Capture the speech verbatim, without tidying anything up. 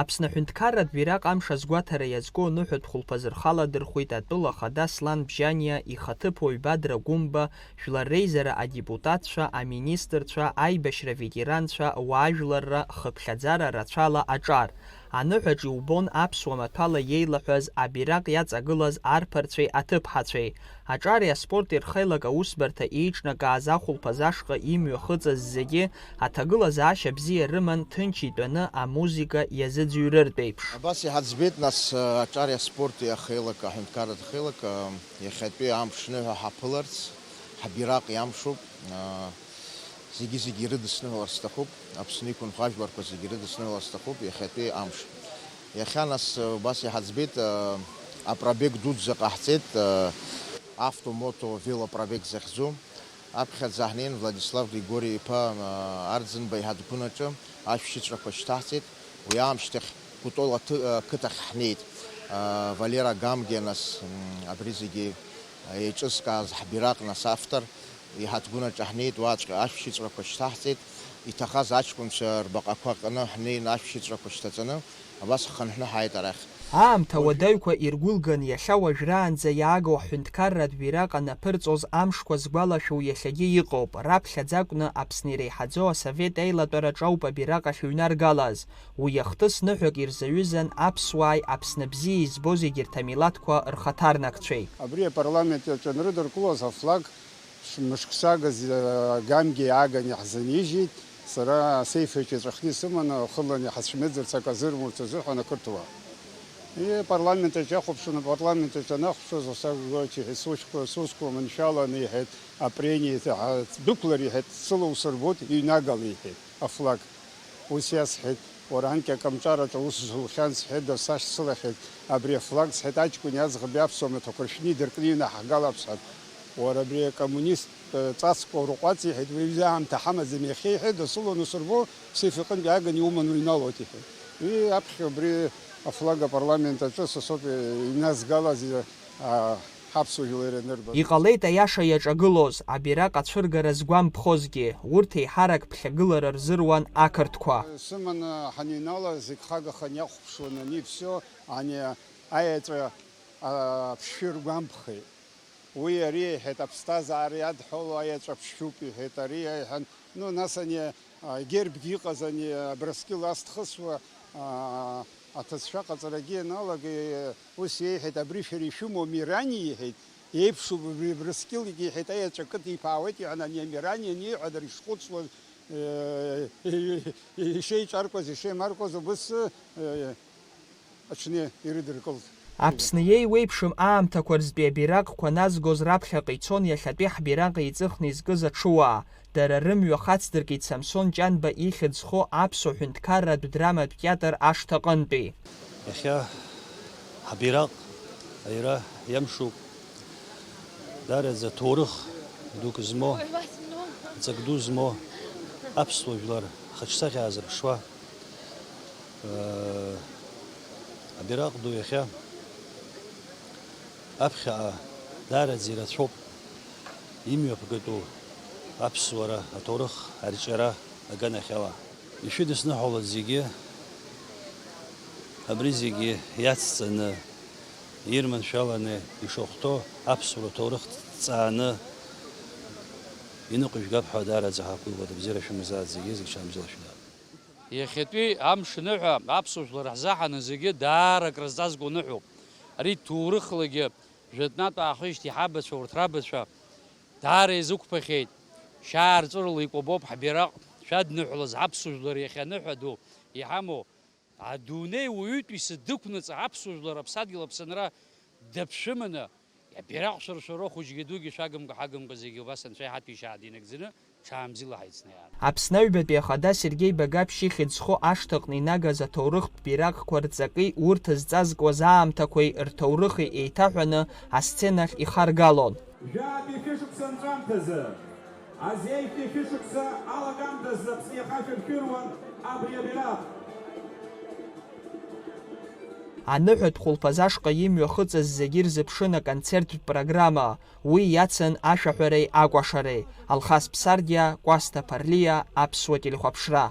Аԥсны аҳәынҭқарратә бираҟ амш азгәаҭара иазку аныҳәатә хәылԥазы рхаладырхәит атәыла ахада Аслан Бжьаниа, ихаҭыԥуаҩ Бадра Гәымба, жәлар реизара адепутатцәа, аминистрцәа, аибашьра ветеранцәа, ауаажәларра хыԥхьаӡара рацәала аҿар. Аныҳәаҿ иубон аԥсуа маҭәала иеилаҳәаз абираҟ иаҵагылаз арԥарцәеи аҭыԥҳацәеи. Аҿари аспорти рхеилак аусбарҭа еиҿнакааз ахәылԥаз ашҟа имҩахыҵыз зегьы аҭагылазаашьа бзиа рыман, ҭынч итәаны амузыка иазыӡырҩыртә еиԥш. Абас иҳаӡбеит, нас, аҿари аспорти ахеилак, аҳәынҭқарратә хеилак, иахьатәи амш ныҳәа ҳаԥыларц, ҳбираҟ иамшуп. Зегьы-зегьы ирыдысныҳәалар сҭахуп, Аԥсны иқәынхо ажәларқәа зегьы ирыдысныҳәалар сҭахуп иахьатәи амш. Иахьа, нас, убас иҳаӡбеит, апробег дуӡӡа ҟаҳҵеит, авто-мото велопробег захьӡу. Аԥхьаӡа ҳнеин Владислав Григори-иԥа Арӡынба иҳаҭгәын аҿы ашәшьыҵәрақәа шьҭаҳҵеит. Уи аамышьҭахь Кәтол аҭы-, ақыҭахь ҳнеит. Валера Гамгиа, нас, м, абри зегьы еиҿызкааз ҳбираҟ, нас, автор иҳаҭгәын аҿы ҳнеит, уаҵәҟьа ашәшьыҵәрақәа шьҭаҳҵеит, иҭахаз аҷкәынцәа рбаҟақәа ҟьаны ҳнеин ашәшьыҵәрақәа шьҭаҵаны, абас ҳхынҳәны ҳааит арахь. Аамҭа уадаҩқәа иргәылган, иахьа уажәраанӡа иаагоу ҳҳәынҭқарратә бираҟ анаԥырҵоз амшқәа згәалашәо иахьагьы иҟоуп, раԥхьаӡа акәны Аԥсны иреиҳаӡоу асовет аилатәараҿ ауп абираҟ ахьыҩнаргалаз. Уи ахҭыс ныҳәак ирзаҩызан аԥсуааи Аԥсны бзиа избоз егьырҭ амилаҭқәа рхаҭарнакцәеи. Абри апарламент иаҿы анрыдыркылоз афлаг ш-, мышқәсагаз, э, Гамгиа иааган иаҳзынижьит, сара асеиф аҿы иҵәахны исыманы, хылан иҳацәмыӡырц, акы азырмурц азыҳәан ақырҭуа. И, апарламент аҿы иахәаԥшуан, апарламент аҿы анахәаԥшуаз, Осак Григорьевич иҳәеит, сусқәа, сусқәа маншәаланы иҳәеит, апрениа иҭаҳа-, дәықәлар иҳәеит, сыла усырбоит, иҩнагала иҳәеит, афлаг. Ус иасҳәеит, уара анкьа акомҿараҿ аус зулхьан, сҳәеит, досашьцылахьеит, абри афлаг, сҳәеит, аҷкәыни аӡӷаби аԥсуа маҭәақәа ршәны идыркны иҩнаҳгалап, сҳәеит. Уара абри акоммунист, э, ҵасқәа урҟәаҵ, иҳәеит, уи аамҭа ҳамаӡам иахьа, иҳәеит, досыла анусырбо, сеф иҟынтә иааган иуман уҩналоит, иҳәеит. Уи аԥхьа убри афлаг апарламент аҿы са соуп, э, иназгалаз, аа, ҳаԥсуа жәлар ианырбаз. Иҟалеит аиаша иаҿагылоз, абираҟ ацәыргара згәамԥхозгьы, урҭ еиҳарак ԥхьагылара рзыруан ақырҭқәа. Сыманы ҳаныҩнала, зегь хагахан иахәаԥшуан, ани все, ани аеҵәа, аа, ԥшшәы ргәамԥхеит. Уи ари иҳәеит, аԥсҭазаара иадҳәало аеҵәа ԥшшәуп, иҳәеит, ари иҳәан, ну, нас ани, а, гербгьы иҟаз ани, абрыскьыл ас дхысуа, а, аҭыӡшәа ҟаҵарагьы ианалага, ус иеиҳәеит, абри шәара ишәымоу Мирани, иҳәеит, еиԥшуп абри абрыскьылгьы, иҳәеит, аеҵәа кыдиԥаауеит, иҳәан, ани Мирани аниҳәа, дара ишхәыцуаз, э, ишеиҿаркуаз, ишеимаркуаз, убыс, э, аҽны ирыдыркылт. Аԥсны иеиуеиԥшым аамҭақәа рзтәи абираҟқәа назгоз раԥхьаҟа ицон иахьатәи ҳбираҟ еиҵыхны изкыз аҽуаа. Дара рымҩа хацдыркит Самсон Ҷанба ихьӡ зху аԥсуа ҳәынҭқарратә драматә театр ашҭаҟынтәи. Иахьа ҳбираҟ аира иамшуп. Даараӡа ҭоурых дук змоу, ҵак ду змоу, аԥсуа жәлар хаҿсахьа аазырԥшуа, э, абираҟ ду иахьа аԥхьаҟа даараӡа ирацәоуп имҩаԥгатәу аԥсуара аҭоурых арҿиара аганахьала. Ишәыдысныҳәалоит зегьы, абри зегьы иацҵаны, ирманшәаланы ишахәҭоу аԥсуара ҭоурых ҭҵааны иныҟәыжәгап ҳәа даараӡа ҳақәгәыӷуеит. Абзиара шәымазааит зегьы, зегь ҽаанбзиала шәымазааит. Иахьатәи амш ныҳәа аԥсуа жәлар ҳзаҳаны зегьы даара акрызҵазкуа ныҳәоуп. Ари ҭоурыхлагьы жәытәнатә аахижьҭеи ҳабацәа, урҭ рабацәа даара еизықәԥахьеит, шьаарҵәырала икәабоуп ҳбираҟ шәадныҳәалаз аԥсуа жәлар иахьа аныҳәа ду иҳамоу, адунеи уаҩытәыҩса дықәнаҵ аԥсуа жәлар аԥсадгьыл аԥсынра даԥшәыманы, абираҟ шәыршәыро хәыҷгьы дугьы шәагымкәа ҳагымкәа зегьы убас Анцәа иҳаҭәеишьаат инагӡаны, ҽаанбзиала ҳаицны иаара. Аԥсны аҩбатәи ахада Сергеи Багаԥшь ихьӡ зху ашҭаҟны инагаз аҭоурыхтә бираҟқәа рҵаки урҭ зҵазкуаз аамҭақәеи рҭоурыхи еиҭаҳәаны асценахь ихаргалон. Жәаатәи шәышықәса анҵәамҭазы, азеижәтәи шәышықәса алагамҭазы Аԥсны иахашәыршәыруан абри абираҟ. Аныҳәатә хәылԥаз ашҟа имҩахыҵыз зегьы ирзыԥшын аконцерттә программа. Уи иацын ашәаҳәареи акәашареи. Алхас Ԥсардиа, Кәасҭа Ԥарлиа, Аԥсуа телехәаԥшра.